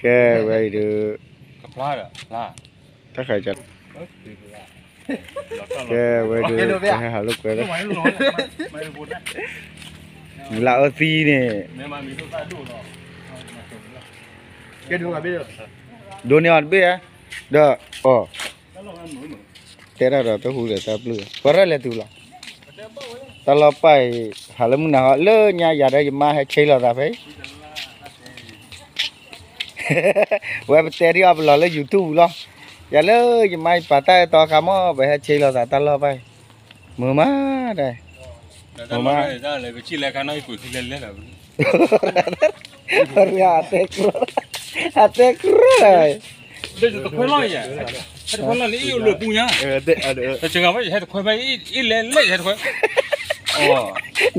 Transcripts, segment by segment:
ကဲဝဲအံၤဒုး, တၢ်ခါက, ကဲဝဲဒုး ပဟဲဟးလိာ်ကွဲလၢ လၢအၢသံန့ၣ်, ဒိးန့ၢ်အီၤတဘ့ၣ်ဧါ, ဒီးအီၤ တဲဒၣ်ဒီးတဟူဒီးတၢ်ပျုၢ်, ပှၤရဲၣ်လဲၤတုၤလီၤ, တၢ်လီၢ်ပၢ်အံၤ ဟးလၢမုၢ်နၤဟီ လၢညါယၤဒီးယမါဟဲဆ့လီၤသးဖဲအံၤ ဝဲပတဲဒ်အီၤပလီၢ်လၢ YouTube လီၤ, ယၤလၢယမါယပာ်တၢ်အဲၣ်တီအခါမ့ၢ် ပဟဲဆ့လီၤသးတၢ်လီၢ်ဘၣ်အံၤ, မုာ်မးဒၣ်, မုာ်မး, အတဲကြိ, အတဲကြိ, တခွဲလီၤယဲ, တခွဲလီၤလံ အံၤအိၣ်လၢပူညါ, တဂၤဘၣ်ယဟဲတခွဲဘၣ် အံၤလဲၤလဲၤယဟဲတခွဲ,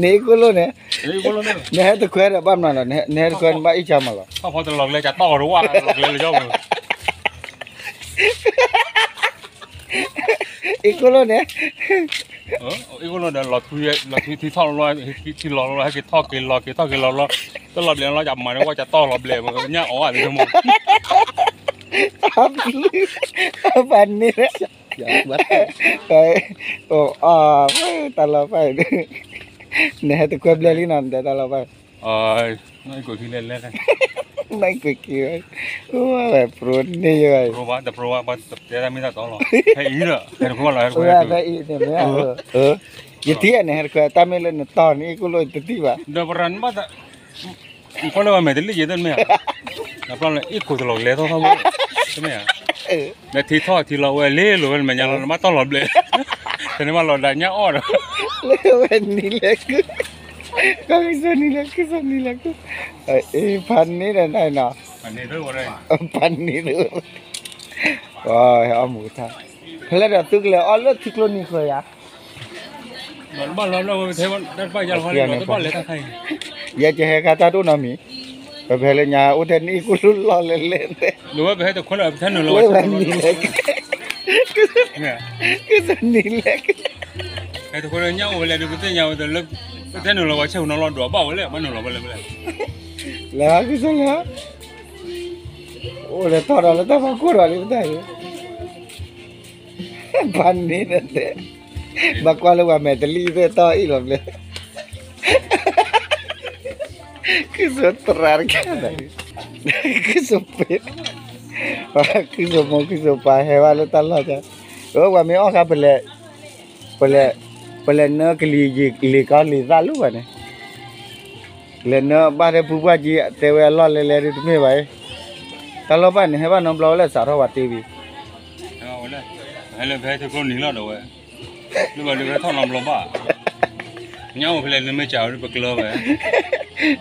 န့ၣ်အံၤကိၣ်လိၣ်န့ၣ်, နဟဲတခွဲဒီးဘၣ်မနုၤလီၤ, နဟဲတခွဲနဘၣ်အံၣ်စၢ်မးလီၤ, ထီၣ်ဖီတလီၤကလဲၤကၠးတီၢ်ကီးတဝၣ်လီၤကလဲၤလၢကၠီပူၤ အံၤကိၣ်လိၣ်န့ၣ်, အံၤကိၣ်လိၣ်ဒီး လီၤထွံထံထီၣ်လီၤ, ထံလီၤလီၤ ဟဲက့ၤထီၣ်က့ၤလီၤ က့ၤထီၣ်က့ၤလီၤလီၤ, တလီၤဘျဲးလီၤ ယမၤန့ၢ်ဝဲကၠးတီၢ်လီၤဘျဲး ညၣ်အီၣ်ဝဲသ့ၣ်မး, ပှၤန့ၣ်, တၢ်လီၤဖဲ, နဟဲတခွဲဘျဲၣ်လံနီၤ နတဲတၢ်လီၤဖဲ, နကွဲးခံလဲလဲ, နကွဲးခံဝဲ, ဝဲပြိန့ၢ်ယဝဲ, တပြိဘၣ် တတဲတၢ်မ့ၢ်တၢ်တီလီၤ, ဖဲအံၤဒီး ဖဲအံၤန့ၣ်မ့ၢ်, ယထံၣ်န့ၣ် ဟဲတခွဲ တၢ်မ့ၢ်လၢနတီၢ်န့ၣ် အံၤကိၣ်လိၣ်တထံၣ်ဘၣ်, ဒီးပရၤနဘၣ် နကွၢ်လၢပှၤမဲာ်တလံၣ်ယဲတမ့ၢ်ဧါ, နပျီလၢအံၣ်ခိၣ်တလီၤကလဲၤထီၣ်ထီၣ်ဘိ, တမ့ၢ်ဧါ, နထံထီၣ်ထံလီၤဝဲလ့လိာ်ဝဲနမဲာ်ညါလီၤ နဘၣ်တီၢ်လီၤဘျဲး, တန့ၢ်ဘၣ်လီၤဒၣ်ညၣ်အီၣ်ဒီး, လၢဝဲနံၤလဲၤကု, ကီၢ်ကစီၣ်နံၤလဲၤကု ကီၢ်ကစီၣ်နံၤလဲၤကု, အ့ ဖးန့ၣ်ဒီးနနီၤ, ဖးန့ၣ်ဒီး, ဟဲအီၣ်မူကထါ, ဖဲလဲၣ်ဒီးသုကလဲၤအီၣ်လၢထံကျိနံၤဃၢၤယၤ ယဲကဟဲခါတၢ်ဒိၣ်နီတမံၤ, ပဖဲလၢညါအိၣ်ထဲနံၣ်ကိၣ်လိၣ်လီၢ်လဲၤလဲၤ, လၢဝဲနံၤလဲၤ, ကစၢ်နံၤလဲၤ, ညၣ်အိၣ်ဝဲလဲၣ်ဒုး ပသ့ၣ်ညါဝဲလၢ, ပထဲနုာ်လီၤပှၤဆဲးဟူနီၤလီၤဒွးဘၣ်ဝဲလဲၣ် ဘၣ်နုာ်လီၤဝဲလဲၣ်ဝဲလဲၣ်, လဲၤကစၢ်လဲၤ, အိၣ်လဲၤထီၣ်ဒီးလၢတၢ်ဖီခိၣ်ဒီးလံပတၢ်အံၤ ဖးန့ၣ်ဒီးတဲ, ဘၣ်ကွၢ်လၢပှၤမဲာ်တလံၣ်သ့ၣ်တီၢ်အံၣ်လီၤဘျဲၣ်, ခုစိသရၣ်တက့ၢ်, ခုစိပ့, ခုစိမိၢ်ခုစိပၢ်ဟဲဘၣ်လၢတၢ်လီၢ်က, အဝဲမ့ၢ်အီၣ်ဃာ်ပလဲၤ, ပလဲၤ, ပလဲၤနၢကလံၤလံၤကီလံၤသၣ်လၢပှၤန့ၣ် လဲၤနၢဘၣ်ထဲပူၤပှၢ်ကံ တဲဝဲအလီၢ်လဲၤလဲၤဒုးတမ့ၢ်ဘၣ်အံၤ, တၢ်လီၢ်ဘၣ်န့ၣ် ဟဲဘၣ်နီတဘျီဝဲလဲၣ် စးထီၣ်ဝဲတ့ဝံၤ, ဟဲလၢဖဲထံကျိနံၤလီၤဒီးဝဲ, လၢဘၣ်လၢဖဲထီၣ်နီတဘျီဘၣ်, ညၣ်အိၣ်ဖဲလဲၣ်နမ့ၢ်စးဝဲဒုးပကျၢၤဝဲ,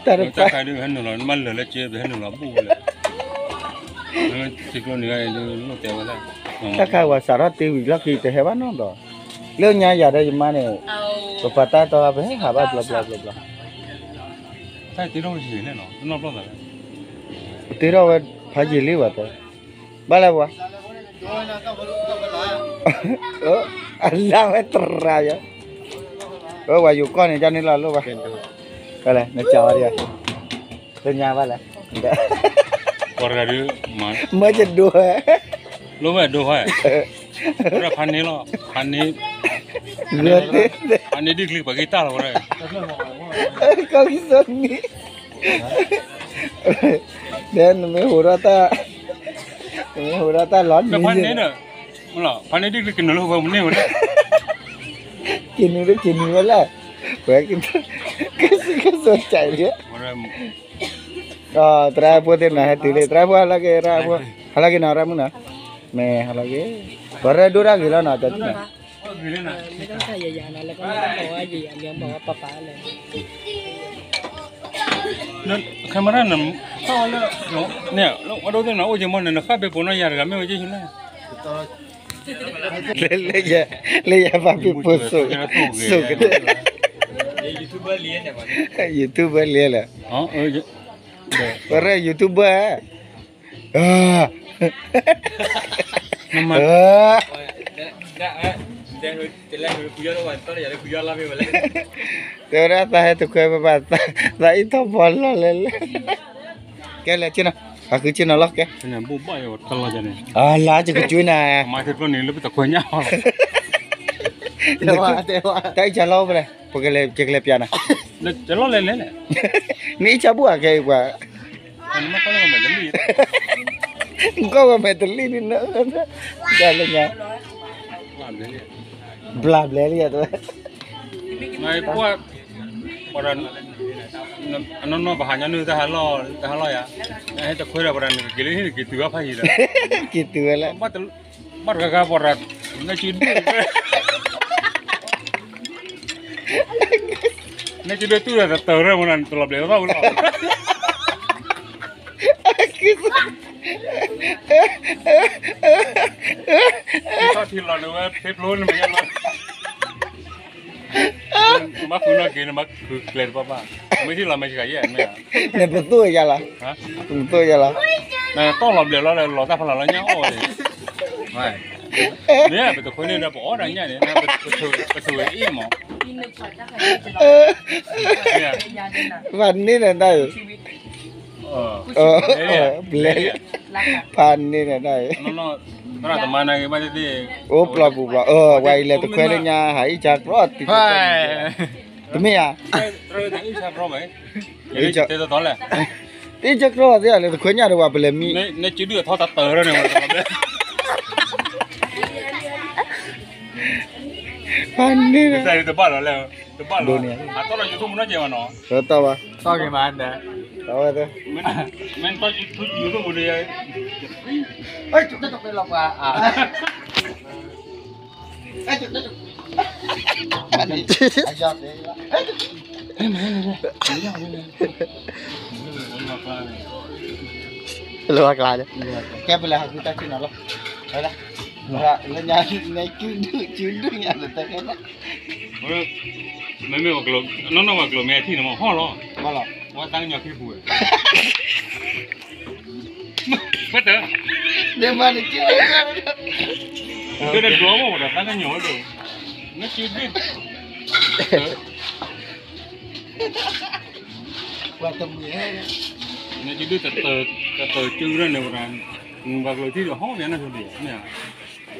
တၢ်တခါဒုးဟဲနုာ်လီၤ နဘၣ်လၢာ်လၢကၠ့ ပဟဲနုာ်လီၤဘူၣ်ဝဲလဲၣ်, ထံကျိနံၤဂၤန့ၣ်ဒုးလိၣ်တဲဝဲလဲၣ်, တၢ်ခါဝဲစးထီၣ်တ့ဝံၤလီၢ်ခံတဟဲဘၣ်နီတဘျီ, လၢညါယၤဒီးယမါန့ၣ်, ပပာ်တၢ်တီပဟဲဟးဘၣ်ဘျီဘျီဘျီဘျီ တၢ်တ့ထီၣ်ဝဲ, တ့ထီၣ်ဝဲဖးယံာ်လံဝဲတဲ, ဘၣ်လဲၣ်ပှၤ, အလၢဝဲတရၤယၤ, ပှၤယိၤကီၢ်န့ၣ် ကန့ၣ်လီၤလိၣ်ဘၣ်, နကဝဲဒ်, လၢညါဘၣ်လဲၣ်, ပှၤတဂၤဒုး, မၢယဒိဝဲ, လိၣ်ဝဲဒိဝဲ, ဖးန့ၢ်လီၤ, ဖးန့ၢ်, ဖးန့ၢ်ဒ်ချံပှၤက့ၤတၢ်လီၤဝဲ, ကီၢ်ကစီၣ်နံၤ တဲနမ့ၢ်ဟူးထီၣ်တၢ်, နမ့ၢ်ဟူးထီၣ်တၢ်လီၤနံၤ, ဖဲန့ၣ်ဒ်ကနုာ်လၢပှဲၤမနုၤဝဲလဲၣ်, ကနုာ်လၢကနုာ်ဝဲလဲၣ်, ဝဲ, ကစၢ်ကစၢ်ကၢ်လံ, သရၣ်ဖိသ့ၣ်နၤဟဲတုၤလံ သရၣ်ဖိဟါလၢက့ၤ, ဟါလၢက့ၤနီၤ ရၣ်မုၣ်နီၤ, မ့ၢ်ဟါလၢက့ၤ, ပှၤရဲၣ်ဒိၣ်တၢ်ဂ့ၤလီၤနီၤ, မ့ၢ်တၢ်ယယၤနီၤ လၢကမ့ၢ်တၢ်မၤဝဲယယၤမ့ၢ်မၤဝဲပၢ်ပၢ်လဲၣ် camera န့ၣ်, န့ၣ်, အဒိသ့ၣ်န့ၣ် အိၣ်က့ၤမီၢ်န့ၣ် နဃၣ်ဖဲပိာ်နီၢ်ယၤတဂၤ မ့ၢ်ဝဲက့ၤဟံၣ်လဲၣ်, လၢယၤဖးဖံးဖိစိာ်ကတၢၢ်, ယူၤထူဘၢလံလဲၣ်, ဝဲရဲၣ်ယူၤထူဘၢ, တဲဝဲဒၣ်သးဟဲတခွဲဘၣ်ဘၣ်, သးအံၣ်ထီၣ်ဖီလီၢ်လဲၣ်လဲၣ်, ကဲလဲၣ်က့ၤနီၤ အဃုဆ့ၣ်နီၤလီၤကဲ, အလါယကကွ့နၤ, တၢ်အံၣ်ဆါလီၤပလဲၣ်, ပကလဲၤ ပကလဲၤပျးနၤ, နအံၣ်ဆါဘူၣ်အကဲအံၤပှၤ, နကီၢ်ဝဲမဲာ်တလံၣ်န့ၣ်, ဒ်လၢညါ, ဘျးဘျဲလံယၤတဝဲ ပှၤ, အနီၢ်နီၢ်ပဟးညီနုၢ်တၢ်ဟးလီၢ်, တၢ်ဟးလီၢ်ယၤ, ဟဲတခွဲဒီးပှၤတၢ်နကက့ၤလၢဟံၣ်နက့ၤတုၤဘၣ်ဖးယံၤဒီး, က့ၤတုၤဝဲလၢ, ဘၣ်တဂၤဂၤပှၤတၢ်, နကဒုး, နကဒုးတူၢ်ဒီးတတၢၢ်ရၢမနၤ တလီၤဘျဲးသီၣ်ဝဲလီၤ ထံလီၤန့ၣ်ဝဲ ဖ့ဖျိန့ၣ်မ့ၢ်ယဲလီၤ, နဘၣ်ဃုနီၣ်က့ၤ နဘၣ်ဃုကျဲတဘၣ်ဘၣ်, မ့ၢ်ထံလီၤမ့ၢ်ဆှးယဲၢ်မ့ၢ်ဧါ, နပသိၣ်ယဲလီၤ, ပသိၣ်ယဲလီၤ, နတီၢ်လီၤဘျဲးလီၤဒီး လီၤတၢ်ဖးလီၤလၢညါအီၣ်ဝဲန့ၣ်, မ့ၢ်ပတခွဲန့ၣ်ဒီး ပအီၣ်ဒီးညၣ်န့ၣ် ပထုးအ့ၣ်မး, ဖးန့ၢ်နတၢ်အံၤ, ဘျဲ, ဖးန့ၢ်နတၢ်အံၤ, အိၣ်ပျီပူၤပျီ, ဝဲအံၤလဲၤတခွဲလၢညါ ဟးအံၣ်ဆါကြီတံၢ်, တမ့ၢ်ဧါ, တအံၣ်ဆါကြီသ့ၣ် လဲၤတခွဲညၣ်ဒီးဝဲပလဲၤမံ, နကဒုးအထီတၢ်တၢၢ်ရၢန့ၣ်, ဖးန့ၢ်, တဘၣ်လီၤလဲၣ်, တဘၣ်လီၤန့ၣ်, အတီၢ်လီၤယူၤထူၣ်မူနီၢ်ကဲဝဲနီၤ, တီၢ်ဘၣ်, တီၢ်က့ၤမး, မ့ၢ်တီၢ်ယူၤထူၣ်မူနီၢ်ကဲ, လၢအကျါ, ကဲပလဲၤဟးဃုတၢ်ဆ့ၣ်နီၤလီၤ, လၢညါ, နကဒုး, ကဒုးညါတတဲခဲ, မ့မ့ၢ်, နီၢ်နီၢ်ပှၤကျိၤမ့ၢ်အထံၣ်န့ၣ်မ့ၢ်ဟီၣ်လီၤ, ဝဲတၢ်ကညီၤခံပူၤဝဲ ဖဲတၢ်, ဒ်ဒွးမီၢ်ဝဲဒီးတၢ်ကညီၤဝဲဒီး, နကဒုး, နကဒုး, တၢ်တၢၢ်ကၢရၢၢ်န့ၣ်ဝဲဒၣ်, ပှၤကျိၤထံၣ်ဒီးဟီၣ်မ့ၢ်နီၢ်ဆိဒံး,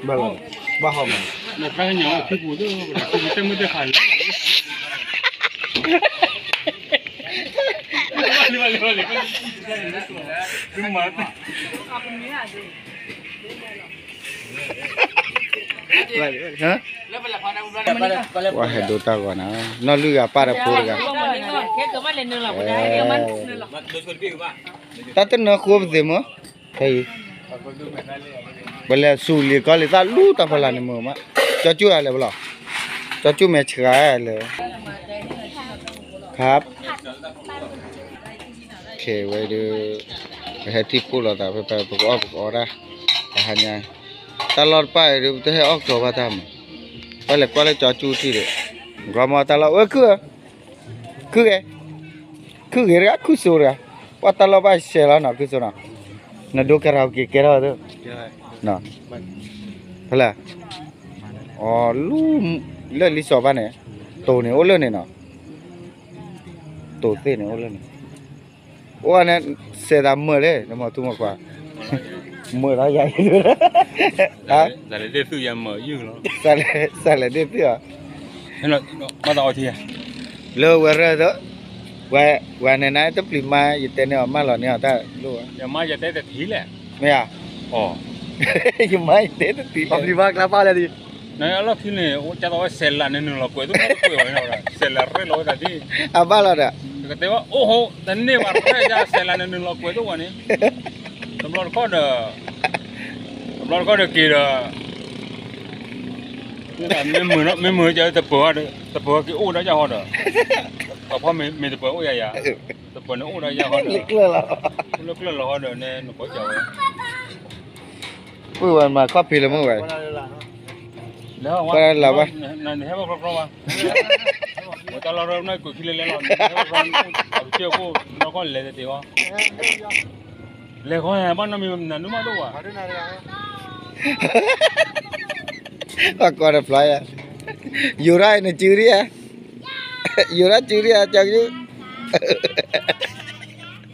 ဘၣ်လီၤ, ဘၣ်ဟီၣ်မး, နတၢ်ကညီၤဝဲခံပူၤဒီး, တၢ်မုၢ်တၢ်ဖးလံ ပှၤဟဲဒိတၢ်ဂီၤနၤ, နီၢ်လုၢ်ဂၤပၢ်တဖိတဂၤ, တၢ်တနၢၤဃိပသ့ၣ်မၢ, ဖဲအံၤ, ပလဲၤဆူလံာ်ကီလံာ်သၣ်လူတၢ်ဖီလာ်န့ၣ်မၢမး, ကၠီကၠူၣ်ဂၤလဲၣ်ဘၣ်လီၤ, ကၠီကၠူၣ်မဲာ်ဆှးလဲၣ် ခါ, ခဲဝဲဒုး, ပဟဲထံၣ်ကိၣ်လိာ်သးဖဲ ပကအီၣ်ပကအီတၢ်, တဟါညါ, တၢ်လီၢ်တပၣ်အံၤဒုး ပတဟဲအီၣ်ကီၤဘၣ်တၢ်မး, ပလဲၤကွၢ်လၢကၠီကၠူၣ်ထံၣ်ဒီး, ကီမီတၢ်လီၢ်ဝဲခုၣ်, ခုၣ်ဂ့ၤ, ခုၣ်ဂ့ၤတဂၤ ခုၣ်စိတဂၤ, ပှၤတၢ်လီၢ်ဘၣ်ရှဲလီၤနီၤ ခုၣ်စိနီၤ, နဒိကဲထီၣ်က့ၤကဲထီၣ်သ့, ဖဲလဲၣ်, အီၤလူ, လၢလံာ်စီၤပၤန့ၣ်, တိၤန့ၣ်အိၣ်လၢန့ၣ်နီၤ, တိၤသ့ၣ်န့ၣ်အိၣ်လၢန့ၣ်, အိၣ်န့ၣ်, စဲးသးမုာ်လံ နမီၤထူမီၤခွါ, မုာ်လီၤယၤ, စးလဲၤဒ့ၣ်သုၣ်အီၤ, လၢဝဲရၢၢ်, ဝဲန့ၣ်နတပျံၤမါ ယတဲန့ၢ်အီၤမၢလီၤန့ၢ်အီၤတၢ်လိၣ်, မ့ၢ်ဧါ, ယမါယတဲတထံၣ်, ပျံၤမါကျါပၢ်လဲၣ်ဒံး နလီၢ်ခံန့ၣ် ကသီဝဲစဲးလးန့ၣ်နုာ်လီၤကွဲးသိၣ်ကွဲးဝဲ, စဲးလးရဲၣ်လီၤဝဲသးဒ်, အဘၣ်လီၤဒီး, ကတဲဝဲအိၣ်ဟိ, တန့ၢ်ဘၣ်ရဲၣ်ဒၣ်စဲးလးန့ၣ်နုာ်လီၤကွဲးသိၣ်ဝဲန့ၣ်, တဘျီတခီၣ်ဒီး, တဘျီတခီၣ်ဒီးက့ၤဒီး, မ့ၢ်မုာ်ကတပၢၤ, တပၢၤက့ၤအိၣ်ဒီးယၤဟီဒီး, ပှၤဖီမ့ၢ်တပၢၤအိၣ်ယၤယၤ, တပၢၤန့ၣ်အိၣ်ဒီးယၤဟီဒီး, လၢကျၢၢ်လီၤဟီဒီးန့ၣ် နကိးကၠီဝဲ ပုၢ်ဝဲမၤခီၣ်ဖံးလၢမုၢ်ဝဲ, ပှၤလၢလၢ်ဘၣ်, နဟဲဘၣ်ကြီကြီဘၣ်, တၢ်လီၢ်ရၢၢ်နကွဲးခံလဲၤလဲၤလီၤ, အကစၢၢ်ခိၣ်နီၢ်ခီၣ်လဲၤတတဲဝဲ, လဲၤဃီဘၣ်နီတမံၤနၤနုာ်မးဒိၣ်ဘၣ်, ပှၤကိးတဖျါယၤ, ယိၤရၣ်နစုဒံဧါ, ယိၤရၣ်စုဒံဧါ, ကၠီကၠူၣ်,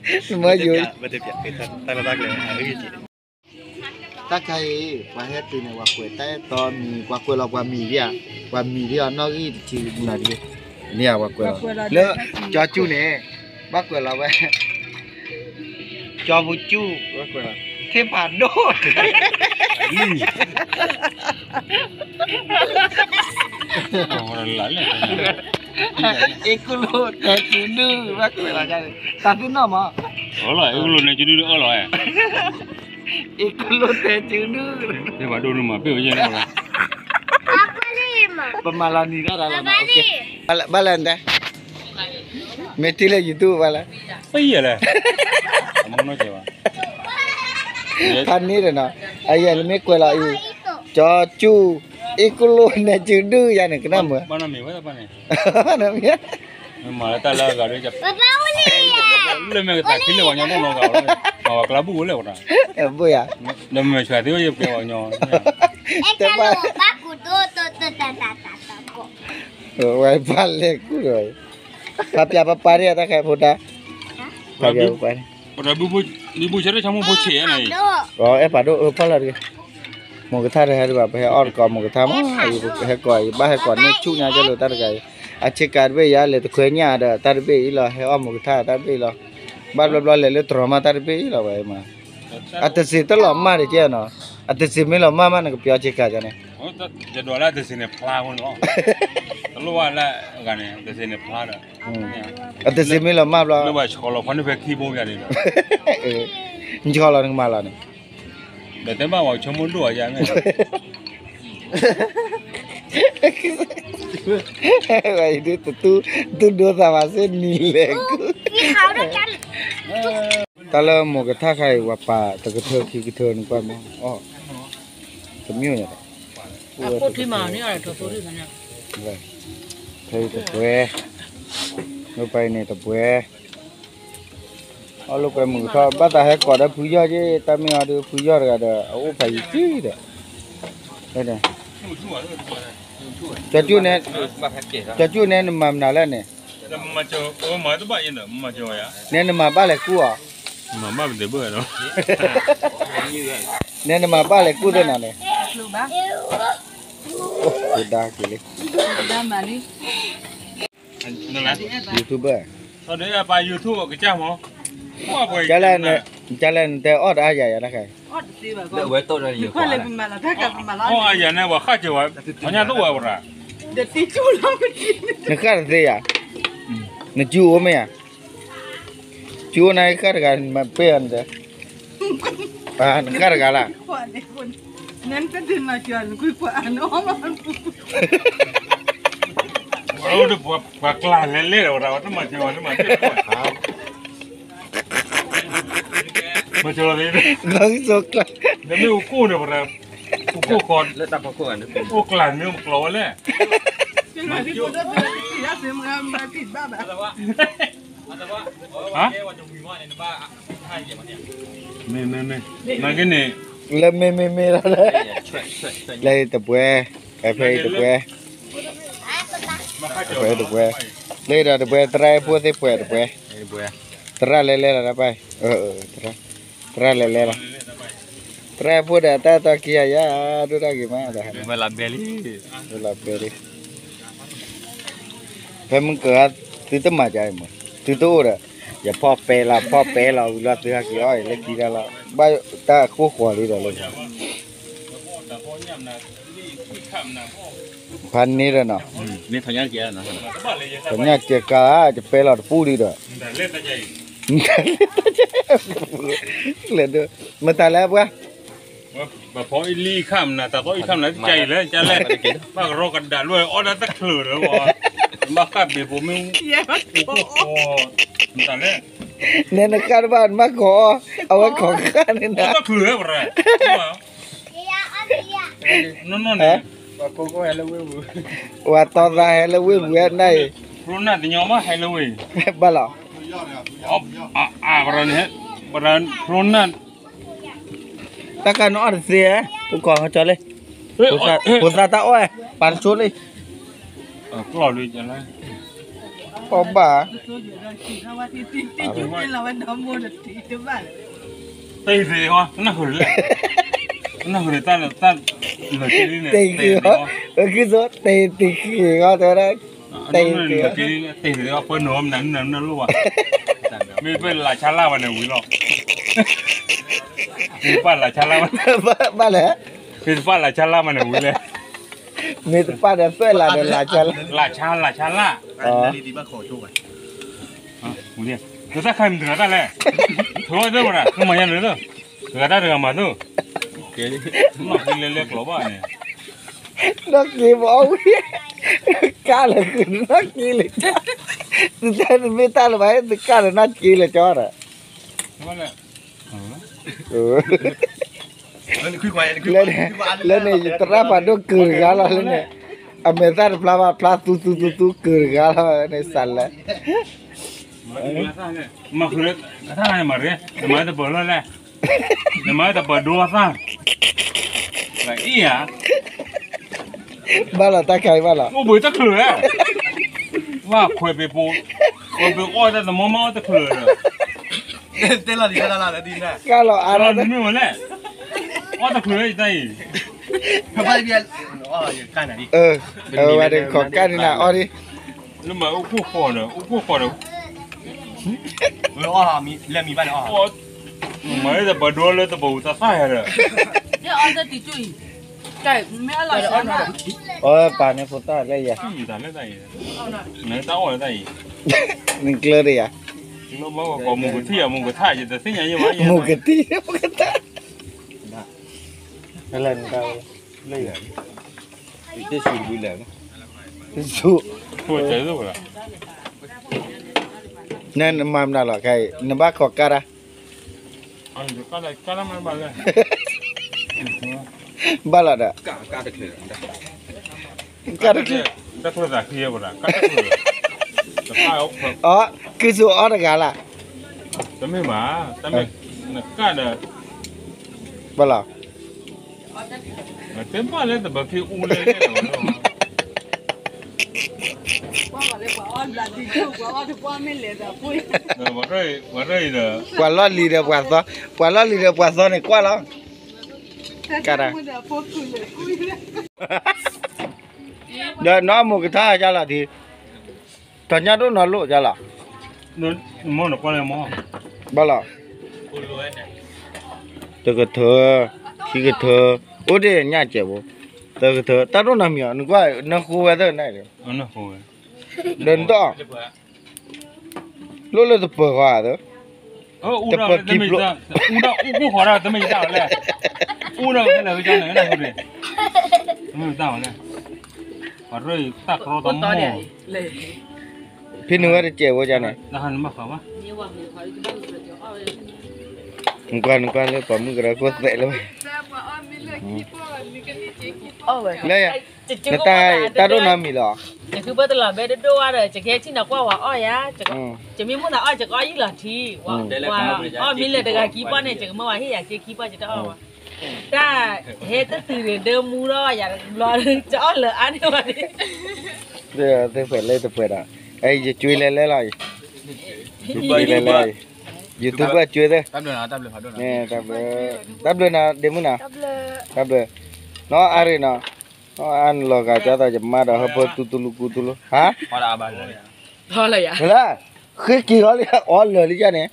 နမ့ၢ်ယိၤ တၢ်ခါအံၤ ပှၤဟဲတုၤန့ၣ် ပှၤကွဲးတၢ်အဲၣ်တီမံၤ ပှၤကွဲးလီၤပှၤမံၤဒံးဧါ, ပှၤမံၤဒံးအီၤနီၣ်ဂံၢ်တထံၣ်နၤဒံး, န့ၣ်ဧါ ပှၤကွဲးလီၤ လၢ ကၠီကၠူန့ၣ် ဘၣ်ကွဲးလီၤဝဲ ကၠီပူၤကၠူ ပှၤကွဲးလီၤ ထ့ဖးဒိၣ် အ့ၣ်ကူလိာ်တဲာ်စုဒု ဘၣ်ကွဲးလီၤ တၢ်သ့ၣ်နီၣ်မး အ့ၣ်ကူလိာ်တဲာ်စုဒု အ့ၣ်ကူလိာ်တဲာ်စုဒု ထ့ဖးဒိၣ်ဒုမး ပ့ၢ်ဝဲယဲၢ်န့ၣ်လီၤ ပမၤလီၤနံၤတၢ်တၢ်လီၤ ဘၣ်လဲၣ်တဲ မ့ၢ်ထံၣ်လၢ YouTube ဘၣ်လဲၣ် ပယဲၢ်လဲၣ် ဖးန့ၣ်ဒီးနီၤ အယဲၢ်လၢမ့ၢ်ကွဲးလီၤအံၤ ကၠီကၠူ အ့ၣ်ကူလိာ်တဲာ်စုဒုယါန့ၣ် ကနၣ်မုာ် မၤလၢတၢ်လၢအဂၤဒီး လၢမဲာ်ကသးခံလၢပှၤကညီနီၢ်နီၢ်ဂၤ ပှၤကျါဘူၣ်ဝဲလဲၣ်ဝဲဒၣ် ဘူၣ်ယါ ဒီးမ့ၢ်ဆှၢသ့ဝဲယပှဲၤပှၤကညီ တဘၣ် ဝဲပၢ်လဲၤကူၣ်ဒီး ဖးပၠးပၢ်ပၢ်ဒ်တၢ်ခဲဖိဒါ ဖးပၠးပၢ်ပၢ်န့ၣ် ပတၢ်ဘုဘုဆဲးတၢ်ဆၢမုၢ်ဖိဆဲးန့ၣ် အဲၣ်ဖးဒိၣ်အၢဖီလာ်တဂ့ၤ မိၢ်ကထါတဟဲတဘၣ် ပဟဲအီၣ်တကိးမိၢ်ကထါမး ဟဲကိးအံၤ ဘၣ်ဟဲကိးန့ၢ်ဆူၣ်ညါကၠိလိာ်တၢ်တဂၤအံၤ အဆ့ကၤတဘ့ၣ်ယါလဲၤတခွဲညၣ်ဒီးတၢ်တဘ့ၣ်အံၤလီၤ ဟဲအီၣ်မိၢ်ကထါတၢ်တဘ့ၣ်အံၤလီၤ ဘၣ်ဘျီဘျီလဲၤလၢတြီၤမးတၢ်တဘ့ၣ်အံၤလီၤ ဝဲမး အတစ့းတလီၤမၢ်တကဲနီၤ အတစ့းမ့ၢ်လီၤမၢ်မး နကပျီဆ့ကၤကန့ၣ် ယဒိးလၢအတစ့းန့ၣ်ဖျါဝဲန့ၣ်လီၤ တလိၣ်ဝဲလၢအဂၤန့ၣ် တစ့းန့ၣ်ဖျါဒီး အတစ့းမ့ၢ်လီၤမၢ်ဘျီ လၢဘၣ်ဆီလီၤဖီန့ၣ်ဖဲခံဘိယါန့ၣ်ဒီး နဆီလီၤနကမၤလီၤန့ၣ် ဒီးတဲဘၣ်ဝဲဆိကမိၣ်ဒိၣ်အယါန့ၣ် ဝဲအံၤဒ်တတူၢ်ဒိသးဘၣ်စ့ၢ်နံၤလဲၣ်ကူ တၢ်လၢမိၢ်ကထါခါအံၤ ပှၤပာ်တကထၢခံကထၢန့ၣ်ကွၢ်မး အီၣ် တမ့ၢ်ညါဒီး ဖဲအံၤတပှဲၤ လၢပှဲၤန့ၣ်တပှဲၤ အီၣ်လၢပှဲၤမုၢ်ကထီၣ် ဘၣ်သးဟဲကိးဒီးဖုယီၢ်က့ တၢ်မ့ၢ်အီၤဒီးဖုယီၢ်တဂၤဒီး အအိၣ်ဖးယံၤကံဒီး ကၠီကၠူၣ်န့ၣ် ကၠီကၠူၣ်န့ၣ် နမၤမနုၤလဲၣ်န့ၣ် နဲနမၤဘၣ်လဲၤကူၣ်အီၤ နဲနမၤဘၣ်လဲၤကူၣ်သ့ၣ်နၤန့ၣ် အိၣ်ဒါက့ၤလံ YouTube ကလဲၣ် ကလဲၣ်နတဲအီၣ်တအါယၤယၤတခါ နဃၣ်တသ့ယၤ နကၠူအိၣ်မ့ၢ်ဧါ ကၠူအိၣ်န့ၣ်ဃၣ်တဂၤ မ့ၢ်ပ့ၢ်အီၤနတဲ နဃၣ်တဂၤလၢ ပှၤကျါလဲၤလဲၤဒီးဝဲဒၣ် တမၤစၢၤဝဲ တမၤစၢၤဝဲ မၤစၢၤလီၤ နမ့ၢ်အိၣ်ကိၣ်န့ၣ် ပှၤအိၣ်ကိၣ်ဃီ အိၣ်ကျါမ့ၢ်ကျီဝဲလဲၣ် ဟါ မ့ၢ် မ့ၢ် မ့ၢ် မၤက့ၤန့ၣ် လၢမ့ၢ် မ့ၢ် မ့ၢ်လီၤ လၢတပှဲၤ ဖဲအံၤတပှဲၤ ဖဲတပှဲၤ လၢဒီးတပှဲၤ သရၣ်အဲၣ်ဖိသ့ၣ်ပှဲၤတပှဲၤ သရၣ်လဲၤလဲၤလီၤတၢ်ပၢ် သရၣ်လဲၤလဲၤလီၤ သရၣ်ဖိဒီးတၢ်အဲၣ်တီခံဂၤယါ ဒိၣ်တၢ်ဂ့ၤမး လီၤဘဲလံ ဖဲမုၢ်ကၢၤ သုတမၤကါအံၤမး သုတအိၣ်ဒီး ယဖီၣ်ပဲလီၤ ဖီၣ်ပဲလီၤ ဝံၤလီၤသုဟဲက့ၤအီၣ်အံၤလၢခံတၢ်လီၤ ဘၣ်တၢ်အဃိဃီၤလံဒီးလၢ ဖးန့ၣ်ဒီးနီၤ ပညၣ်ကဲကါ ယပဲလီၤတပူၤလံဒီး လဲၤဒိ မတၤလဲၣ်ပှၤ ပဖီအံလံခါမနၤ တၢ်ဖီအံခါမနၤ တကဲအံၤလဲၣ် ကလဲၣ် ဘၣ်ကရီကဒါလွဲၢ် အီၣ်ဒၣ်တချုးလၢၤဝဲ ဘၣ်ဃၣ်ဘ့ၣ်ဖိမ့ၢ် မတၤလဲၣ် နဲနဃၣ်တဘၣ်နဘၣ်ကီၤအီၣ် အဝဲကီၤဃၣ်န့ၣ်နၤ တချုးဝဲပရၢ နီၢ်နီၢ်န့ၣ် ပှၤတီသးဟဲလၢဝ့ၢ်ပူၤဝဲနၤအံၤ ဖျိနၢ်တညီဘၣ်ဟဲလၢဝ့ၢ် ဘၣ်လီၤ အပရၢန့ၣ် ပရၢဖျိနၢ် တၢ်ကါနအီၣ်တသ့ ပကီၤဟီကၠီလံ ဖိသၣ်တၢ်အီၣ် ပာ်တဆိလံ ကျီၢ်လံ ကလဲၣ် အီၣ်ဘၣ်, တ့ၢ်သ့ၣ်ဟီ, နၢ်ဟူလၢ, နၢ်ဟူလၢတၢ်လၢ, တ့ၢ်သ့ၣ်ဟီ, ပကစၢ်တ့ၢ်သ့ၣ်ဃီတဲဝဲဒၣ်, တ့ၢ်သ့ၣ်ဟီ, တ့ၢ်သ့ၣ်ဟီ ပှဲၤနီၢ်မနုၤနုၢ်လိၣ်ဘၣ်, မ့ၢ်ပလၢ်ဆါလၢ်ဘၣ်န့ၣ်ဝံၤလီၤ, မ့ၢ်ပလၢ်ဆါလၢ်ဘၣ်, ဘၣ်လဲၣ်, မ့ၢ်တပလၢ်ဆါလၢ်ဘၣ်န့ၣ်ဝံၤလဲၣ်, မ့ၢ်တပာ်ဒီးသွဲၣ်လၢ်ဒီးလၢ်ဆါလၢ်, လၢ်ဆါ လၢ်ဆါလၢ် နတၢ်ခါမတဂၤတၢ်လဲၣ်, ထိသ့ၣ်ဝဲဒၣ် ကမၤယါနုၤသိ, တဂၤတၢ်တဂၤမၤသိ, နီၢ်က့လဲၤလဲၤကျိးဘၣ်န့ၣ်, နီၢ်က့ဘၣ်အီၣ်ဝံၤ, ကၢ်လၢာ်ဃုာ်နီၢ်က့လၢာ်, တမ့ၢ်တၢ်လၢၤဘၣ် တကၢ်လၢာ်နီၢ်က့လၢာ်ကၠီဒီး လၢန့ၣ် လၢန့ၣ် ယသရၣ်ဖးဒိၣ်ကုာ်တဂၤလီၤလၢန့ၣ်, အမဲာ်သၣ်တဖျါဘၣ်ဖျါသူသူသူသူကုာ်တဂၤလီၤ န့ၣ်စးလဲၣ်, မၤဃုာ်လၢ, မၤရ့, နမၤတပၢၢ်လီၤလဲၣ်, နမၤတပၢၢ်ဒိအသၣ်, အံၤဧါ, ဘၣ်လီၤတၢ်ခါအံၤဘၣ်လီၤ, အိၣ်ဘှံးတချုးဧါ, ဘၣ်ခွဲးပ့ၤပိ, ခွဲးပ့ၤအီၣ်တၢ်တမီမီအီၣ်တချုးလၢ တဲလီၤဒံးတၢ်လၢ်လၢ် ကၢ်လီၤအါလီၤ, မ့ၢ်ဝဲလဲၣ်, အီၣ်တချုးလၢယတၢ်အံၤ, ဝဲဒၣ်ခိးကၢ်န့ၣ်နၤအီၣ်ဒံး, လၢမၤအိၣ်ခိၣ်ဃီဒီး အိၣ်ခိၣ်ဃီဒီး, လၢမံၤဘၣ်န့ၣ်အီၣ်, မၤတပၢၢ်ဒိလၢတပၢၢ်တသၣ်ယၤဒီး, အီၣ်ပာ်န့ၣ်ဖိသၣ်လၢယၤ, နတၢ်အီၣ်လၢတၢ်အံၤ, နကျၢၤဒီးယၤ, မူကထံၣ်ယၤ မူကထါ ယတသ့ၣ်ညါယဲဘၣ်, မူကထံၣ် မူကထါ, လၢနတၢ်, လၢယၤ, တဆူၣ်တဘုလဲၣ်, တဆူၣ်, နမၤမနုၤလီၤခဲအံၤ နဘၣ်ခိးကၢ်တၢ် ဘၣ်လီၤဒီး, ကၢ်တချုး, အီ ကုၢ်ဆူၣ်အီၣ်တဂၤလၢ်, တမ့ၢ်ဘၣ်, တမ့ၢ်နကၢ်ဒီး, ဘၣ်လီၤ, တဲဘၣ်လၢတဘၣ်က့ၤအူလၢလဲၣ်လီၤ, ပှၤလီၢ်လံၤဒီးပှၤသီ, ပှၤလီၢ်လံၤဒီးပှၤသီန့ၣ်ကွၢ်လီၤ, ကၢ်တၢ် ဒီးနီၢ်မိၢ်ကထါကၢ်လီၤဒ်, ထီၣ်ညၣ်ဒိၣ်နီၢ်လိၣ်ကၢ်လီၤ, ဘၣ်လီၤ, တကထၢ, ခံကထၢ, အိၣ်ဒ့ၣ်ညၣ်စဲးဖိ, သၢကထၢ တၢ်ဒိၣ်နီတမံၤအီၤ နကွၢ် နဃိဝဲသၢနၢ်, ဒီးနတအီၣ်, လိၣ်လၢတပၢၤဃီဧါ, တပၢၤကံဖျိ, အူဒၣ်အိၣ်ကိၢ်ဃီဒၣ်တမ့ၢ်ယတၢ်အီၣ်လဲၣ်, အိၣ်ဒၣ်ဝဲလၢကန့ၣ်, တမ့ၢ်ယတၢ်အီၣ်လဲၣ်, ပှၤရၢၢ်တၢ်ကြီတမီၢ်, ဖဲနုာ်ဝဲတစဲးဖိကန့ၣ်, နကွၢ်နကွၢ်လၢပှၤမုၣ်ကရၢခိၣ်သဲးလၢဝဲ, လၢယၤ, နတၢ်, တၢ်ဒိၣ်နီတမံၤလီၤ, ယဃုဘၣ်တလီၤဘဲဒိၣ်ဒိၣ်ဝဲဒီး ယကဟဲထံၣ်နၤကွၢ်ဝဲအီၣ်ယၤ, ယမ့ၢ်မိၣ်သးအီၣ် ယကအီၣ်ယံာ်လီၤထံ, အီၣ်မ့ၢ်လၢတဂၤခံပီၢ်န့ၣ် ယကမၢဝဲဟ့ၣ်ယၤက့ခံပီၢ် ယတအီၣ်ဝဲ, တၢ်ဟဲတတုၤန့ၣ်ဒၢမူဒီးယၤတဘျီ, ယအီၣ်လၢအါန့ၢ်ဝဲန့ၣ်, သ့ၣ်ဖျဲးလၢတဖျဲးဒီး, ယကွဲလဲၤလဲၤလီၤ, ယကွဲလဲၤလဲၤ, YouTube ကွဲသ့ၣ်, တၢ်ဘျုး, တၢ်ဘျုးနၤဒ့မုၣ်နၤ, တၢ်ဘျုး, နီၢ်အါရ့ၣ်နီၤ, အါနလီၤဂာ်ကၢ်သးယမါဒီးဟၢဖၢတူတူလူကူတူလူ, ဟါ, လၢ, ဃ့က့ၤလီၤလံ အီၣ်လၢာ်လံယၤန့ၣ်,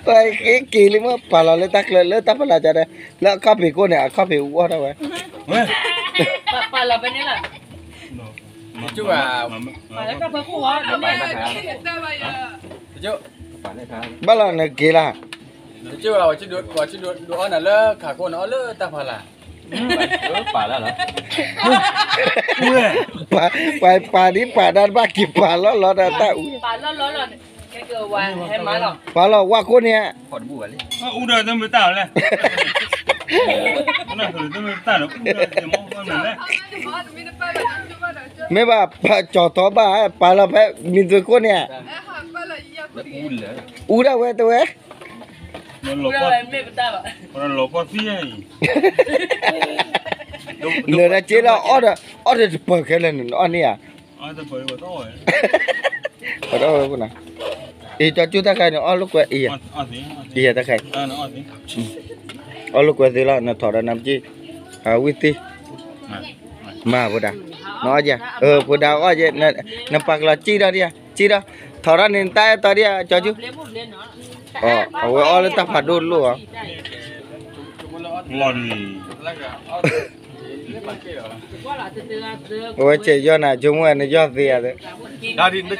ဃ့က့ၤလံမ့ၢ်ပာ်လီၤလၢတၢ်ချၢလၢတၢ်ဖီလာ်ကၢ်ဒီး, လၢအခီၣ်ဖံးခိၣ်န့ၣ် အခီၣ်ဖံးအူအီၣ်ထီၣ်ဝဲ, ပာ်လီၤဖဲန့ၣ်လီၤ, ဘၣ်လီၤနက့ၤလၢ်, ဒိအီၣ်နၤလၢခးခိၣ်န့ၣ် အီၣ်လၢတၢ်ဖီလာ်, ပှၤပာ်ဒ်ပာ်ဒါတဘၣ်က့ၤပာ်လီၤလီၤဒီးတၢ်အူ, ပာ်လီၤဝဲခိၣ်န့ၣ်, မ့ၢ်ဘၣ်ပာ်ကၠီၤထီဘၣ် ပာ်လီၤဖဲမံၤသွ့ခိၣ်န့ၣ်, အူဒၣ်ဝဲတဝဲ, လီၤပှီၢ်သံအံၤ, လၢတၢ်က့လီၤ, အီၣ်ဒီးတပၢၢ်ခဲလၢာ်န့ၣ် နအီၣ်န့ၢ်ဧါ, ပှၤတအီၣ်ဝဲ, အံၤ ကၠီကၠူၣ်တၢ်ခါန့ၣ် အီၣ်လိာ်ကွဲအံၤ, အံၤတၢ်ခါအံၤ, အီၣ်လိာ်ကွဲသ့လီၤ နထီၣ်ဒီးနၤပက့ၢ်, အဝံၣ်သ့ၣ်, မၤဖိဒါ, နအီၣ်ယဲ, ဖိဒါအီၣ်ယဲ, နပာ်ကလီၤစံၣ်ဒီးဒံးဧါ, စံၣ်ဒီး, ထီၣ်ဒီးန့ၣ် နတၢ်အဲၣ်တီဒံးဧါ ကၠီကၠူၣ်, အဝဲအီၣ်လၢတၢ်ဖးဒိၣ်လိၣ်ဧါ အဝဲဆဲးယီၢ်နၤ ဆိကမိၣ်နယီၢ်သ့ဧါ, နက့ၤကၠီ, ကၠီန့ၢ်ဧ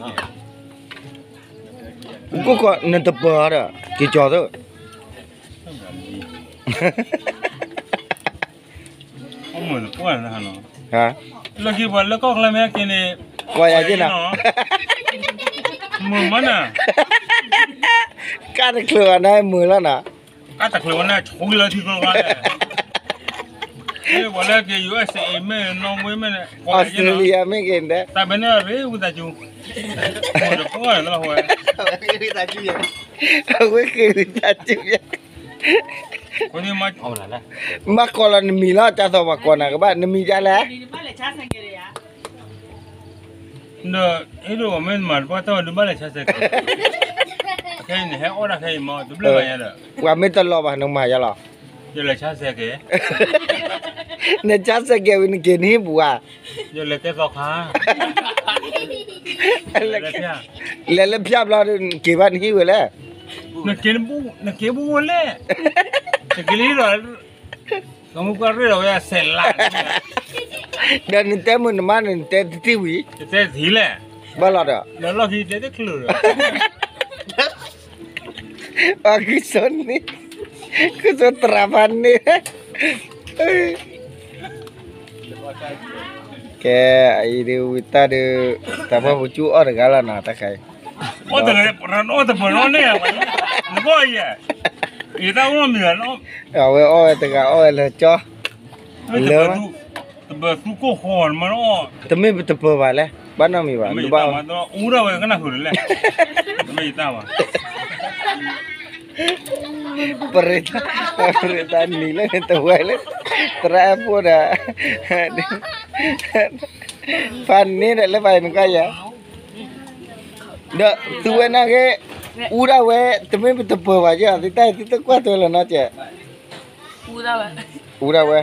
ါ, ကိၣ်ခိးနတပၢၢ်ဒီး က့ၤကၠီသၢ လၢခံပှၤလၢကီၢ်ချၢမ့ၢ်က့ၤန့ၣ်, ကွၢ်ယၤက့ၤနီၤ, မုာ်မးနၤ, ကၢ်တချုးဘၣ်နၤမုာ်လီၤနီၤ, ကၢ်တချုးဘၣ်နၤ ဆူလၢထံကျိဘၣ်, ပှၤလၢက့ၤ ယူၢ်အ့းစ့မ့ၢ် နီၣ်ဝ့မ့ၢ်န့ၣ် အီစထြ့လယါမ့ၢ်က့ၤန့ၣ်, တၢ်ဘဲန့ၣ်ရ့ဝံသးစူၤ, မုာ်တပှၢ်လၢဟဲ, အဝဲဃ့ဝံသးစူၤယါ, မၤကိးလီၤနမံၤလီၤ တၢ်သီပှၤကိးနၤကဘၣ် နမံၤဒ်လဲၣ်, ဒီးဟ့ၣ်ဒိၣ်မ့ၢ်မၤတပှၢ်တၢ်ဝဲဒုးဘၣ်လဲၤဆါစဲးကဲး, ခဲအံၤန့ၣ် ဟဲအီၣ်ဒၣ်ခဲအံၤမး တဘျၢဘၣ်ညါဒီး, ပှၤမ့ၢ်တလီၤဘၣ် နကမၤယါလီၤ, ယလဲၤဆါစဲးကဲး, နဆါစဲးကဲးဝံၤနက့ၤနဟံၣ်ပူၤဧါ, ယလဲၤကဲသီခါ, လဲၤလၢဖၠၣ်ဘျီ နက့ၤဘၣ်နဟံၣ်ဝဲလဲၣ်, နက့ၤဘူၣ်ဝဲလဲၣ်, နက့ၤလၢဟံၣ်ဒီး ကမူၣ်ကွၢ်ရ့ၣ်ဒီးဝဲစဲးလး, ဒီးနတဲမုာ်နမါန့ၣ် နတဲတထံၣ်ဝံၤ, တတဲတထံၣ်လဲၣ်, ဘၣ်လီၤဒီး လၢလီၢ်ခံတဲတချုးဒီး, အီၣ်ခုစိန့ၣ်, ခုစိသရၣ်ဖးန့ၣ်, ကဲ, အံၤဒုးဝံၤတၢ်ဒုး, တၢ်ဖီၣ်ပူၤကၠူအီၣ်တဂၤလီၤနီၤ တၢ်ခါအံၤ, အီၣ်တဂၤ, အီၣ်တပၢၢ်နီၣ်န့ၣ်, နဘီၣ်ယဲ, ယတၢ်အိၣ်မံၤ, အဝဲအီၣ်ဝဲတဂၤအီၣ်ဝဲလၢကၠီ, လၢ, တပၢၢ်သူကိၢ်ဃီမးနီၤ, တမ့ၢ်ပတပၢၢ်ဘၣ်လဲၣ်, ဘၣ်နီတမံၤဘၣ်, အူဒၣ်ဝဲကနၣ်ဃုာ်လၢလဲၣ်, တမ့ၢ်ယတၢ်ဘၣ် ပရ့တၢ်, ပရ့တၢ်နံၤလၢန့ၣ်တဝဲလၢ, သရၣ်အဲၣ်ဖိဒီး, ဖးန့ၣ်ဒီးလၢဖးအံၤနကွၢ်ယၤ, ဒီးသုဝဲနာ်က့, အူဒၣ်ဝဲ, တမ့ၢ်ပတပၢၢ်ဘၣ်ယဲ, သုတၢ်အံၤသုတကွၢ်ထွဲလၢၤနီတစဲး, အူဒၣ်ဝဲ,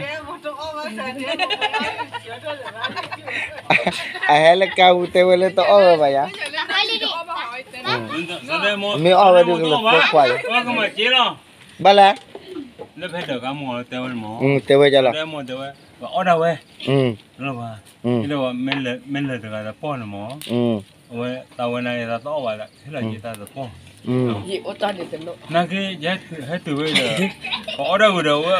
အဟဲလၢကါပူၤတဲဝဲလၢတအီၣ်ဝဲဘၣ်ယၤ, မ့ၢ်အီၣ်ဝဲဒုးကလၢၤကွၢ်ကွၢ်လီၤ, ဘၣ်လဲၣ်, တဲဝဲယလီၤ, အီၣ်ဒၣ်ဝဲ, မ့ၢ်လၢာ်တဂၤသပှၢ်န့ၣ်မး, အဝဲသးဝဲနၤယသးတအီၣ်ဘၣ်, ဟဲလီၤယသးသပှၢ်, နာ်က့, ယဟဲတုၤဝဲဒီး, ပအီၣ်ဒၣ်ဝဲဒီးဝဲ,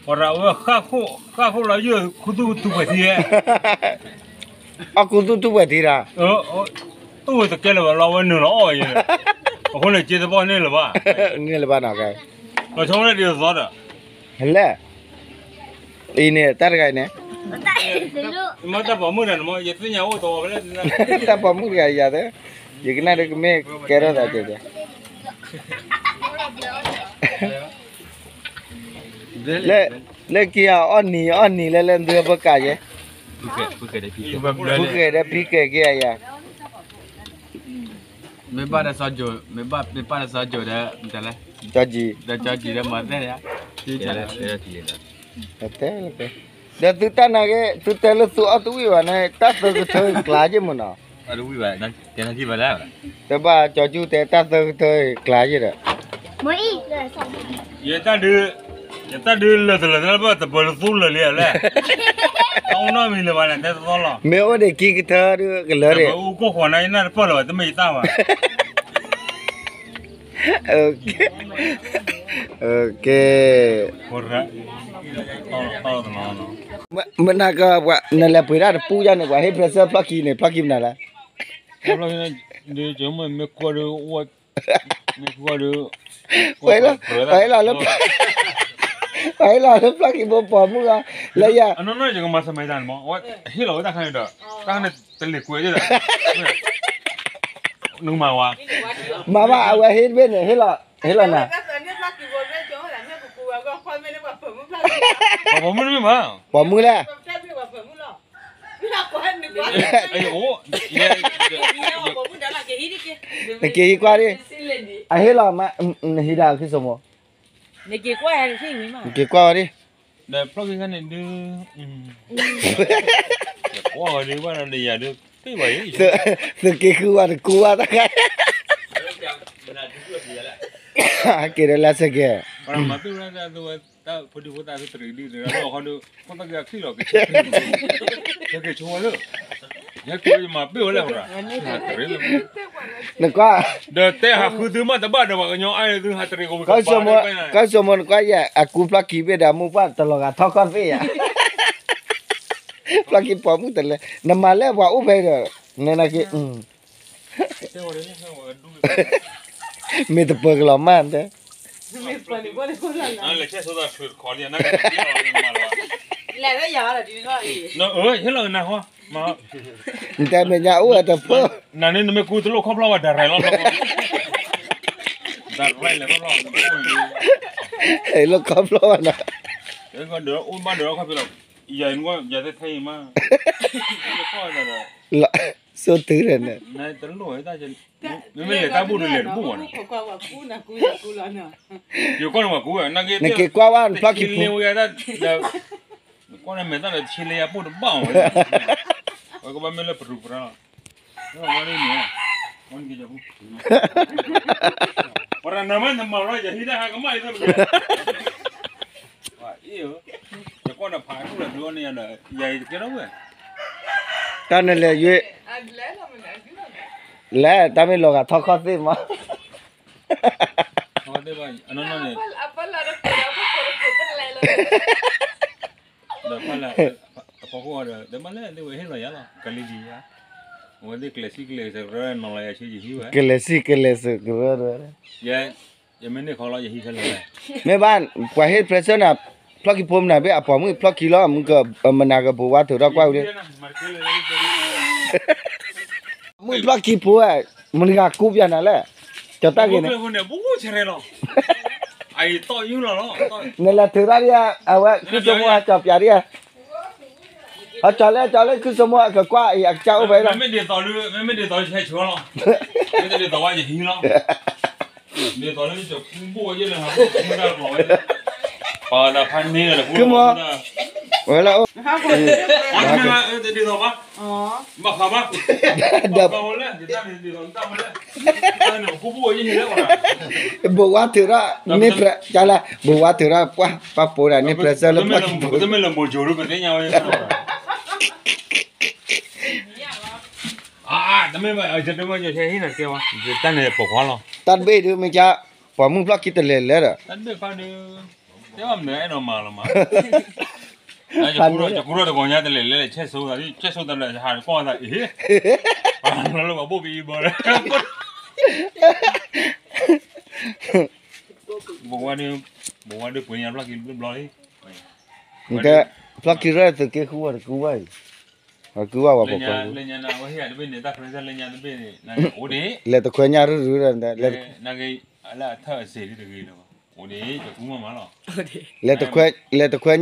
ပရၤဝဲ, ဃၣ်ခိၣ်လီၤယိာ်ခူသူၣ်ထူပှဲၤထံ, အီၣ်ခူသူၣ်ထူပှဲၤထံတၢ်, အိၣ်ဝဲတကဲလၢၤဘၣ်လီၤ ဝဲနုာ်လီၤအီၣ်ဝဲယဲ, အဃိန့ၣ်က့သပှၢ်န့ၣ်လၢၤဘၣ်, န့ၣ်လၢၤဘၣ်နီၤ, လီၤဆီဝဲဒ်သိးဒီး, လဲၣ် အံၤန့ၣ် တၢ်တဂၤအံၤန့ၣ်, တၢ်ပိာ်မုၣ်တဂၤယၤသ့, ယကနၣ်ဒ်ကမ့ၢ်ကဲထီၣ်သးကဲကဲ, လၢခံဂၤအီၣ်နံၤအီၣ်နံၤလၢလၢသုဝဲပကးယဲ, ဖုကဲဒီးဖံကဲက့ၤယၤ, မ့ၢ်ဘၣ်တၢ်စီၤကိၤ, မ့ၢ်ဘၣ်တၢ်စီၤကိၤဒီး, ဒီးကၠီကၠံ, ဒီးသုတၢ်နာ်က့ သုတဲလၢသုအီၣ်တဝံၣ်ဘၣ်န့ၣ် တၢ်သၢကထၢကျါယ့ၢ်မ့ၢ်နီၤ, တဘၣ်ကၠီကၠူၣ်တဲတၢ်သၢကထၢကျါယ့ၢ်ဒီး, ယတၢ်ဒုး, ယတၢ်ဒုးလၢာ်တလၢာ်တဘၣ်တပၢၤလၢသူလၢာ်လံလဲၣ်, တၢ်အိၣ်နီတမံၤလၢၤဘၣ်န့ၣ် တဲတသီလီၤ, မ့ၢ်အိၣ်ဒံးခံကထၢဒုးကလၢာ်ဒံး, တပၢၤအူကိၢ်ဃီၤနၤယနၢ်တပၢၢ်လၢၤဘၣ် တမ့ၢ်ယတၢ်ဘၣ် ကဲ, မနၤက, နလဲၤပှ့ၤတၢ်တပူၤယါန့ၣ် ပှၤဟ့ၣ်ဖျဲးစၢဖျီၣ်ခံန့ၣ် ဖျီၣ်ခံမနုၤလဲၣ်, မ့ၢ်ကွၢ်ဒီး, မ့ၢ်ကွၢ်ဒီး, ပှၤဟ့ၣ်လီၤလၢ ပှၤဟ့ၣ်လီၤလၢဖျီၣ်ခံဖိပိာ်မုၣ်လီၤ, လၢယၤ, အနီၢ်နီၢ်ယကမၤစၢၤမၤတၢ်န့ၣ်မး, ဟ့ၣ်လီၤဝဲတၢ်ခါန့ၣ်ဒီး, တၢ်ခါန့ၣ်တလ့ၤကွဲးဒၣ်, နကမၤဝဲ, မၤဘၣ်အဝဲဟ့ၣ်တဘ့ၣ်န့ၣ်, ဟ့ၣ်လီၤ, ဟ့ၣ်လီၤနၤ, ပှၤပိာ်မုၣ်တမ့ၢ်မး, ပိာ်မုၣ်လဲၣ်, နက့ၤဟံးကွၢ်ဒ်, အဟ့ၣ်လီၤမး, နဟံးဒၣ်ခုစိမိၤ, နက့ၤကွၢ်ဝဲဒ်, ဒီးဖျီၣ်ခံခါန့ၣ်ဒုး, ယကွၢ်ဝဲဒုးဘၣ်ဒီးယၤဒုး, သုးက့ၤဃုဝဲတကူဝဲတခါ, ဟဲက့ၤဒီးလၢစကဲး, မၤပ့ၢ်ဝဲဒၣ်ဖိဒံဖိသၣ်သုတရံးဒုး, ခီဒုး, ဖိသၣ်က့ၤအချံလီၤ, ကဆိဝဲလၢ, ယဟဲက့ၤယမၤပ့ၢ်ဝဲလၢ, နကွၢ်, ဒီးတဲဟးဃုသုမ့ၢ်တဘၣ်ဒီးပှၤကညီအံၤသုဟးတရံးက, ကဆိမိၤနကွၢ်ယဲ, အကူဖျီၣ်ခံဘ့ၣ်ဒီးအမိၢ်ပှၢ်တလီၤဂာ်ထီၣ်ခီၣ်သ့ၣ်ယၤ, ဖျီၣ်ခံပိာ်မုၣ်တလဲၤ, နမၤလၢပှၤအိၣ်ဖဲဒီး, နနက့ၤ မ့ၢ်တပၢၤကလီၤမၢ်တဲ, နတဲမဲာ်ညါအိၣ်ဝဲတဖျၢၣ်, နန့ၣ်နမ့ၢ်ကူတလိၣ်ခီဖျိဘၣ် direct လီၤ, direct လဲၤခီဖျိ, လိၣ်ခီဖျိဘၣ်နၤ, အိၣ်ဘၣ်ဒီးခီဖျိလီၤ, ယၤ, ယၤသ့ထဲအံၤမး, ဆိတုၤဒီးန့ၣ်, တလိၣ်ဝဲတၢ် မ့မ့ၢ်လဲၤတၢ်ဘူၣ်ဒီးလဲၤတဘူၣ်ဘၣ်နီၤ, ယကွၢ်န့ၣ်မ့ၢ်ကူ, နက့ၤကွၢ်ဝဲဖျီၣ်ခံဖိ, ကွၢ်န့ၣ်မဲာ်တၢ်ဒီးဆံလၢယၤပိၢ်တဘၣ်အီၤ, ဝဲကဘၣ်မ့ၢ်လၢပရူၤပရၤလီၤ, ဝဲန့ၣ်, ပရၤနၤမ့ၢ်နမၤလီၤ ယဟံးတၢ်ဟးကမၣ်အံၤသ့ၣ်မနုၤ, ယကွၢ်ဒီးဖးထူၣ်လၢဒုးအီၤန့ၣ်ယၤဒီး, ယၤအံၤတကဲထီၣ်ဝဲ, တၢ်နလဲၤယွ့ လဲၤတၢ်မ့ၢ်လီၤဂာ်ထီၣ်ခီၣ်သ့ၣ်မး, အနီၢ်နီၢ်န့ၣ်, ဒီးဖဲလၢ, အဖီခိၣ်ဒီး တမ့ၢ်လၢသ့ၣ်ဝဲဟ့ၣ်လီၤယၤလီၤ ကလံၤဒံးယၤ, အဝဲသ့ၣ်ကျဲးစံၣ်ကျဲးစၢးကရၢနီၤလီၤယၤဆ့ယဟံးဝဲ, ကလဲၤစံၣ်ကလဲၤစၢးကရၢ, ယမ့ၢ်န့ၢ်ခီလီၤယဟံးခဲလၢာ်, မ့ၢ်ဘၣ်, ပှၤဟ့ၣ် present နၤ, ဖျီၣ်ခံဖိမနၤဘ့ၣ်အပိာ်မုၣ်ဖျီၣ်ခံလီၤ, မနၤကဘိးဝါထုးထီၣ်ကွၢ်ဝံၤဒီး မုၣ်ဖျီၣ်ခံဖိ, မတၤဂၤကူပျးနၤလဲၣ်, ကၠီၤတၢ်ဂ့ၤန့ၣ်, နလဲၤထုးထီၣ်ဒံးဧါ, အဝဲခုစိမိၣ်ဟးကၠီၤပျးဒံးဧါ, ဟးကၠီၤလၢကၠီၤလၢခုစိမိၣ်အကကွၢ်အံၤအကစၢ်အိၣ်ဖဲလီၤ, မ့ၢ်ဒ်သိးလၢ, မ့ၢ်ဒ်သိးလၢဆဲးဆိလီၤ, မ့ၢ်တဒ်သိးဝဲယဟံးလီၤ, ဒ်သိးလၢ, ဖဲန့ၣ်, ဝဲလၢအိၣ်, ဒ်သိးဘၣ်, ဘၣ်ဃးဘၣ်, ဒီး, ဘိးဝါထုးထီၣ်, န့ၣ်, ကလၢ, ဘိးဝါထုးထီၣ်ပှၢ်ပၢ်ပိဒၣ်န့ၣ် present လၢဖျီၣ်ခံဖိ, တမ့ၢ်လၢမိၤစိၤဒုးပသ့ၣ်ညါဝဲ, တမ့ၢ်ဘၣ်, တမ့ၢ်ယဟဲဟံးန့ၣ်ကဲဝဲ, တၢ်န့ၣ်ပိာ်ခွါလီၤ, တၢ်တဘ့ၣ်ဒုးမ့ၢ်ကါ, ပိာ်မုၣ်ဖျီၣ်ခံတလဲၤလဲၣ်ဒီး, တၢ်တဘ့ၣ်ခါဒုး, တဲဘၣ်မနုၤအဲၣ်ဒိးမၤလီၤမး ယကူထီၣ်တဂီၤညါတလဲၤလဲၤလဲၤ ဆဲးဆိသး, ဆဲးဆိသးဒီးယဟးကွၢ်သးအံၤ, လၢပှၤဘိၣ်ပအံၤဘၣ်ဒီး, ဘိးဝါဒုး, ဘိးဝါဒုးပှ့ၤညါဖျီၣ်ခံဘျီလံ, ဖျီၣ်ခံရၢၢ်သုးက့ဃုဝဲတကူဝဲအံၤ, ကူဝဲပှၤပိာ်ခွါ, လၢညါတဘ့ၣ်န့ၣ်, လဲၤတခွဲညါရူၢ်ရူၢ်ဒီး, လၢအထၢၣ်အစ့ၢ်ဒ်တဂ့ၤလၢၤဘၣ်, အိၣ်ဒံး, လဲၤတခွဲ